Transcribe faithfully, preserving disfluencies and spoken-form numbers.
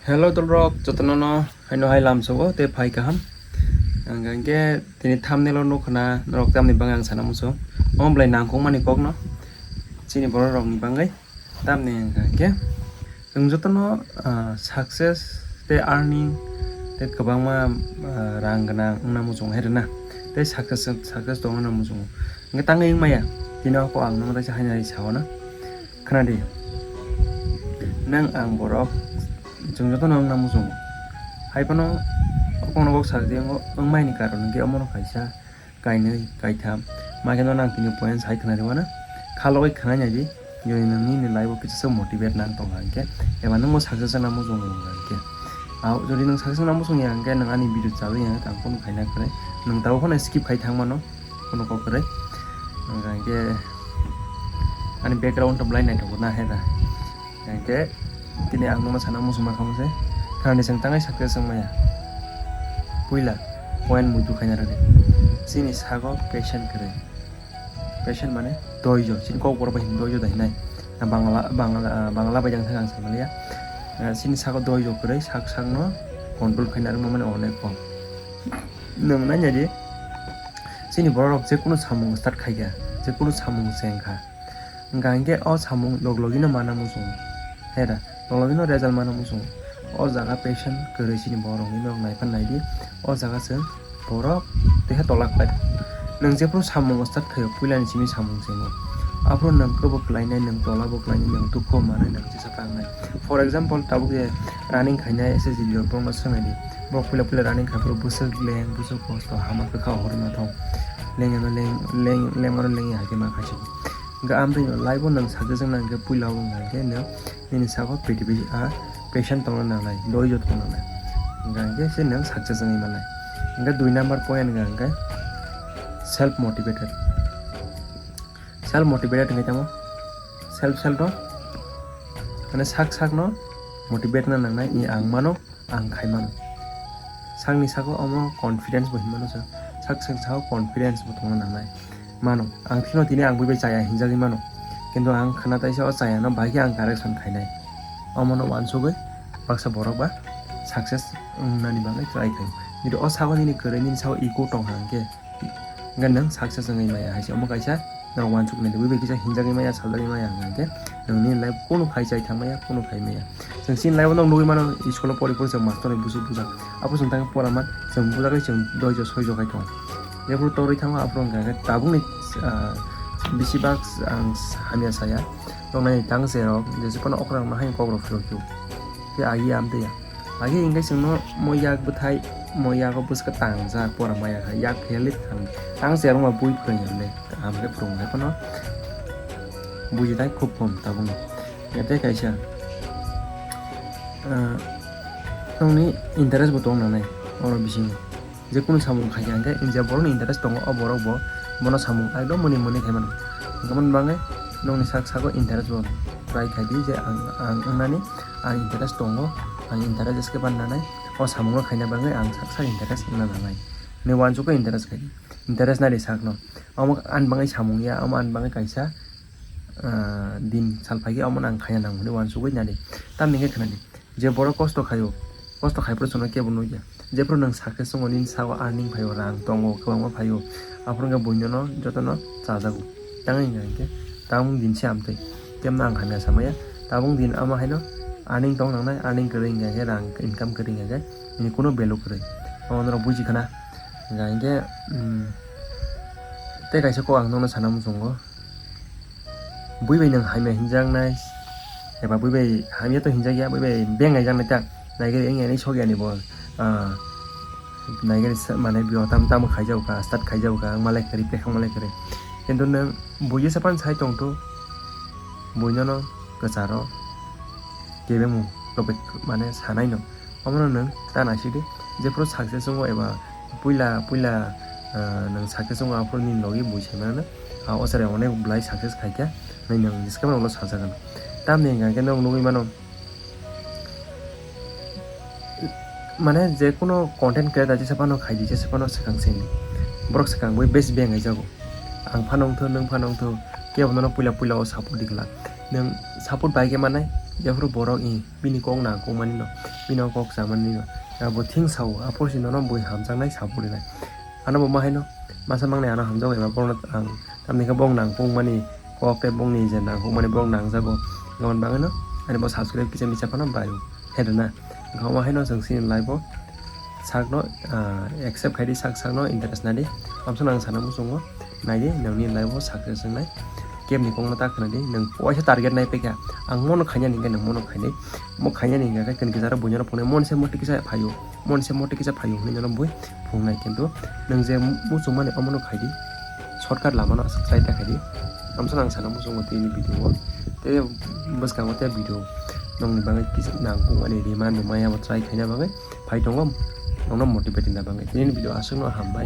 Hello dolrok, jotono no haino hai lamsao tei phai kaham. Ang hwnkhe tini thumbnail o nukha na norok tamni bagwi ang sana muchung. Omo belai nangkukmani kokno chini borok rokni bagwi. Tamni hwnkhe chwng jotono, ah, success tei earning tei kwbangma, ah, rang gwnang wngna muchung hai rwna tei success, success tongna muchungo. Hwnkhe tangwi wngmaya tini o kok ang nono teisa haino hai sao na. Khwnadi, nwng ang borok chwng jotono wngna muchungo. Hai phano o kokno kok sakjagwi wngmaini karon hwnkhe omono kaisa, kainwi, kaitham. Ma kheno nang tini point sai khwnadi uanw. Khalogwi khwnai naidi, jodi nwng nini life o kisa se motivate nang tong hwnkhe, eba nwngbo success wngna muchungo hwnkhe. Jodi nwng success wngna muchungya hwnkhe nwng ani video chawi ya ang phone khaina kwrwi. Nwng tabuk phano skip khai thang mano. Kuno kok kwrwi. Hwnkhe ani background to belai naithok na hera. Hwnkhe tini ang nono sana muchungma khamu se. Khani chwng tangai success wngmaya. Puila point muitu khaina rwdi. Chini sago patient kwrwi. Patient mane doijo. Chini kok borok bai hino doijo da hinai. Bangla, Bangla, Bangla bai jang thang ang samaliya. Chini sago doijo kwrwi sak sakno control khaina rwma mane onek kok. Nwng nainadi, chini borok jekunu samung start khaikha, jekunu samung chengkha, hwnkha hwnkhe o samung log logino mana muchungo, hera, log logino result mana muchungo. O jaga patient kwrwi chini borokni nok naiphan naidi, o jaga chwng borok teha tolak pai. Nwng jephuru samung start khaio, puilani simi samung chengo, aphuru nwng kwbo kwlainai, nwng tola bo kwlainai, nwng dukhu manai, nwng jesa tangnai. For example, tabuk je running khainai S S G ni borokno swngnaidi. Borok puila puila running khai phuru bwswk leng, bwswk kosto, hama kwkha, hori nathok. Lengya no leng, leng, lengma no lengya hai khe ma khaisuk. Hwnkhe amtwino life o nwng success wngna hwnkhe puila o wngkha hwnkhe nwng nini sago pwthibi a patient tongna nangnai, doijo tongna nangnai. Hwnkha hwnkhe se nwng success wngwi mannai. Hwnkhe dui number point wngkha hwnkhe self motivated. Self motivated hwnkhe tamo self self no mane sak sak no motivate na nangnai, i ang mano, ang khai mano. Sakni sago omo confidence bo hinmano sa, sak sak sago confidence bo tongna nangnai. Mano, ang phino tini ang bui bai chaya hinjagwi mano, kintu ang khana taisa o chaya no bai khe ang correction khainai. Omono uansugwi baksa borok ba success wngnani bagwi try khaio. Kintu o sago nini kwrwi nini sago ego tongkha hwnkhe, hwnkhe nwng success wngwi maya hai se. Omo kaisa norok uansuk nai di, bui bai kisa hinjagwi maya, saljagwi maya hwnkha hwnkhe nwng nini life kunu khai chai thang maya, kunu khai maya. Chwng chini life o nwng nugwi mano, school o pori pori chwng master ni busuk bujak, abo chwng tang pora man, chwng bujagwi chwng doijo soijo khai tongo. Jephuru torwi thango aphuru hwnkha hwnkhe tabukni, ah, bisi bak ang hamya saya, tongnai tang se rok jesa phano okra rok no hai kok rok philok phio. Tei agi amtwi ya. Agi hwnkhe chwngno mo yak bwthai, mo yago bwswk tangjak, pora maya kha, yak phelip thang. Tang se rwma bui phwrwng ya le, kaham khe phwrwng hai phano buji thai khub kom tabukno. Ya tei kaisa, ah, nokni interest bo tong nanai oro bisingo. Jekunu samung khaikha hwnkhe, je borokni interest tongo, o borok bo bono samung ekdom mwnwi mwnwi khai mano. Hwnkhe aboni bagwi nokni sak sago interest bo try khai di je ang, ang wngnani ang interest tongo, ang interest jeske ban nanai, o samungno khaina bagwi ang sak sak interest wngna nanai. Hwnwi uansukhe interest khai di, interest nai di sakno. Omo ani bagwi samung ya, omo ani bagwi kaisa, ah, din sal phaikhe omono ang khaina nango hwnwi uansugwi nadi. Tamni hwnkhe khwnadi, je borok kosto khaio, kosto khai phuru chwngno kebo nukya. Jephuru nwng success wngo, nini sago earning phaio, rang tongo, kwbangma phaio, aphuru hwnkhe buinono jotono chajago. Tangwi hwnkha hwnkhe tabuk din se amtwi, kemno ang hamya samaya. Tabuk din ama haino earning tong nangnai, earning kwrwi hwnkha hwnkhe, rang income kwrwi hwnkha hwnkhe nini kuno value kwrwi. Omo norok buji khna. Hwnkha hwnkhe, mm, tei kaisa kok ang nokno sana muchungo. Bui bai nwng hamya hinjaknai, eba bui bai hamya to hinjakya, bui bai beng aijaknai ta, naigari wngya hinwi sok yani bo, ah, naigari sa-, mane bo tam tamo khaijak kha, start khaijak kha, wng malai kwrwi, pekhang malai kwrwi. Kintu nwng bui jesa phano sai tongthu, bui nono kwcharo kebengmung topik mane sanai no. Omono nwng ta naisidi, jephuru success wngo eba puila puila, ah, nwng success wngo aphuru nini logi bui sai mano, ah, o chwrai onek belai success khaikha, hwnwi nwng jesa phano ulo sajagano. Tamni hwnkha hwnkhe nwng nugwi mano, mane jekunu content creator jesa phano khaidi, jesa phano swkang sini, borok swkang bai besi beng aijago. Ang phano wngthu, nwng phano wngthu, kebo nono puila puila o support di glak. Nwng support bai khe manai, Jephuru borok i bini kok nangkukmani no, bini o kok chamani no, abo thing sao, aphuru si nono bui hamjaknai saburinai. Ano bo ma haino, masa mangnai ano hamjago eba borokno ang, tamni khe bok nangkukmani kok tei bokni je nangkukmani borok nangjago. Aboni bagwino ani bo subscribe kisa misa phano bai o, hede na. Wngkha ma haino chwng chini live o sakno, ah, accept khaidi, sak sakno interest nadi. Amsa nang sana muchungo, naidi nangni live o success wngnai. Kebni kokno ta khwnadi, nwng waisa target nai paikha. Ang mono khainani hwnkhe nwng mono khainai. Mo khainani hwnkhe khe kisa aro buino phunai, monse moti kisa phaio, monse moti kisa phaio hwnwi nono bui phungnai, kintu nwng je muchungmani omono khaidi, shortcut lamano aswk chai ta khaidi. Amsa nang sana muchungo tini video o, tei bwskango tei video nongni bagwi kisa nangkukmani rima nungmaya bo try khaina bagwi phai tongo, nongno motivate wngna bagwi. Tini video aswkno hambai.